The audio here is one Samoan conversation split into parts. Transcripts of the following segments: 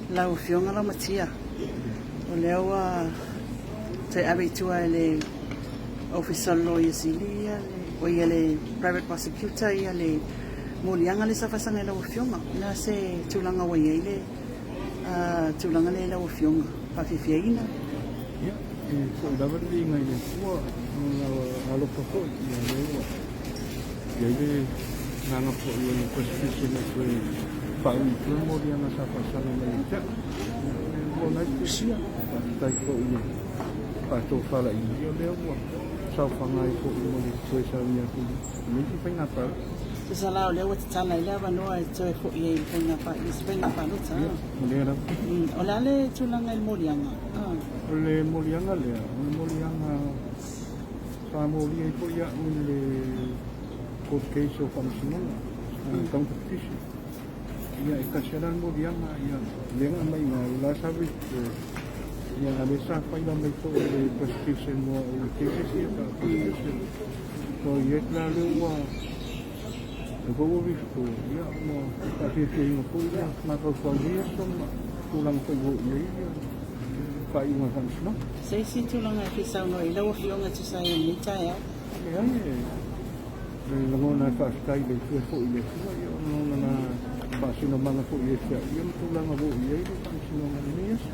Lau Afioga Laumatia, o lea ua toe ave i tua e le Ofisa o le Loia Sili ia le, o ia le Private Prosecutor ia le moliaga lea sa faasaga i lau Afioga. O le a se tulaga ua i ai le tulaga lea i lau Afioga faafiafiaina? Ia, e foi lava le viiga i le Atua ma Lona alofa foi, ia lea ua i ai le agaga foi o le persecution e toe faaui i tua le moliaga sa faasaga mai ia te au. Ia, o le lagona ai le fiafia, faafetai foi i le faatofalaiga, ia o lea ua saofaga ai foi mo le toe saunia atu i lenei faiga palota. Tusa la o lea ua tatala ai le avanoa e toe foi ai i le faiga palota. Ia, o lea lava. O le a le tulaga i le moliaga? O le moliaga lea, o le moliaga sa molia ai foi au i le court case o Faamasinoga, counter petition. Ia, e tasi lava la le moliaga, ia, lea na aumai i ina, o la sa withdraw. Ia, a o lea sa faila mai foi e le prosecution mo au i cases ia faa-prosecution. So, i ai la lea ua, lea foi ua withdraw, ia, ua faafiafiaina foi le mafaufau i lenei aso ma tulaga foi ua oo i ai ia faaiuga a le Faamasinoga. Se isi tulaga e fia saunoa i lau Afioga e tusa ai o lenei taeao? Leai, e lagona e faafetai i le Atua e foi i le Atua, ia ona o lana faasinomaga foi ia te au, ia ma tulaga ua oo i ai le Faamasinoga i lenei aso.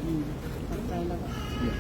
Faafetai lava. Ia.